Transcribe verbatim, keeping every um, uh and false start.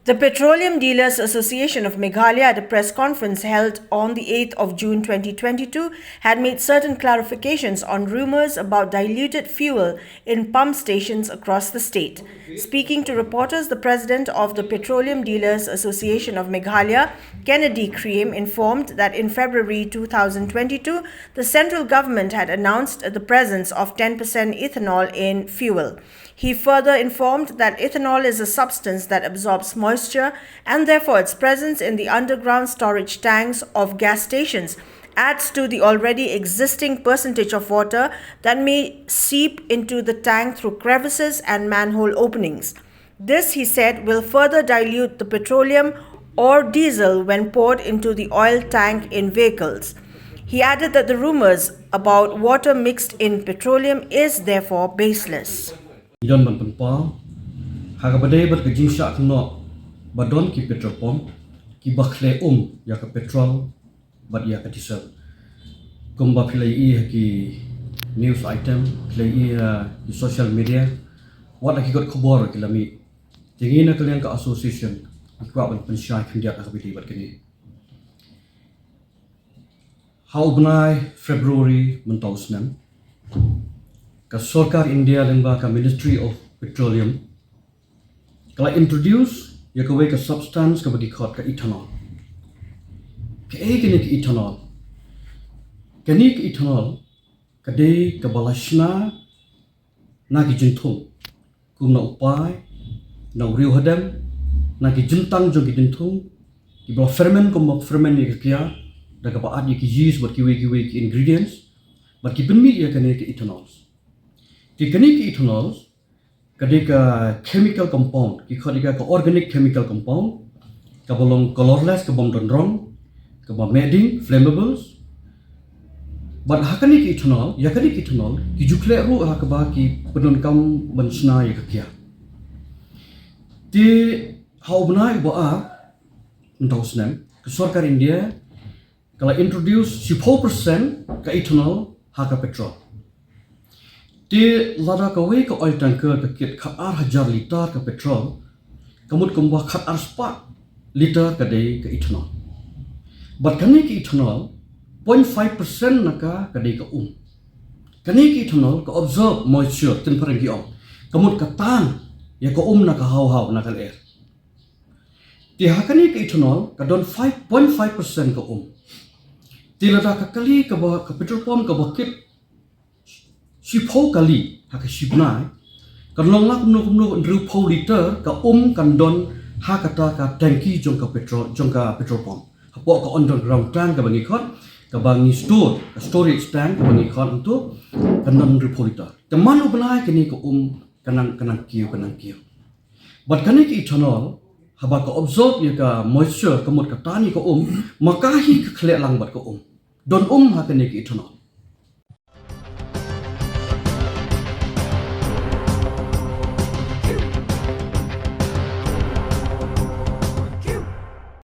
The Petroleum Dealers Association of Meghalaya, at a press conference held on the eighth of June twenty twenty-two, had made certain clarifications on rumors about diluted fuel in pump stations across the state. Speaking to reporters, the president of the Petroleum Dealers Association of Meghalaya, Kennedy Cream, informed that in February two thousand twenty-two, the central government had announced the presence of ten percent ethanol in fuel. He further informed that ethanol is a substance that absorbs moisture, and therefore its presence in the underground storage tanks of gas stations adds to the already existing percentage of water that may seep into the tank through crevices and manhole openings. This, he said, will further dilute the petroleum or diesel when poured into the oil tank in vehicles. He added that the rumors about water mixed in petroleum is therefore baseless. Ngi don ban pynpaw ha kaba dei bad ka jingshah kynnoh ba don ki petrol pump kiba khleh um ïa ka petrol bad ïa ka diesel. Kumba phi la ïohi ha ki news item, phi la ïohi ha ki social media, wat la ki kot khubor ki la mih. Te ngi na ka liang ka association ngi kwah ban pynshai khyndiat ha kaba dei bad kane. Ha u bnai February mynta u snem, ka sorkar India lyngba ka Ministry of Petroleum ka la introduce ïa kawei ka substance kaba ki khot ka ethanol. Kaei kane ka ethanol? Kane ka ethanol ka dei kaba la shna na ki jingthung, kum na u pai, na u riewhadem, na ki jingtang jong ki jingthung kiba la ferment kumba ferment ïa ka kiar da kaba add ïa ki yeast bad kiwei kiwei ki ingredients bad ki pynmih ïa kane ka ethanols. Te kane ka ethanols ka dei ka chemical compound, ki khot ïa ka ka organic chemical compound, kaba long colorless, kabym don rong, kaba meh ding, flammables. Bad ha kane ka ethanol, ïa kane ka ethanol ki ju khleh ruh ha kaba ki pyndonkam ban shna ïa ka kiar. Te ha u bnai uba ar mynta u snem, ka sorkar India ka la introduce shiphew percent ka ethanol ha ka petrol. Te lada kawei ka oil tanker ka kit khatar hajar litar ka petrol, ka mut kumba khatar spah litar ka dei ka ethanol. Bad kane ka ethanol, point five percent na ka ka dei ka um. Kane ka ethanol ka absorb moisture, tynphareng ki ong, ka mut ka tan ïa ka um na ka haw haw, na ka lyer. Te ha kane ka ethanol ka don five point five percent ka um. Te lada ka kali kaba, ka petrol pump kaba kit shiphew kali ha ka shi bnai, kan long la kumno kumno hynriewphew litar ka um kan don ha kata ka tanki jong ka petrol, jong ka petrol pump. Hapoh ka underground tank kaba ngi khot, kaba ngi store, ka storage tank kaba ngi khot, hangto kan don hynriewphew litar. Te man u bnai kane ka um ka nang, ka nang kiew, ka nang kiew. Bad kane ka ethanol haba ka absorb ïa ka moisture, ka mut ka tan ïa ka um, ma ka hi ka khleh lang bad ka um. Don um ha kane ka ethanol.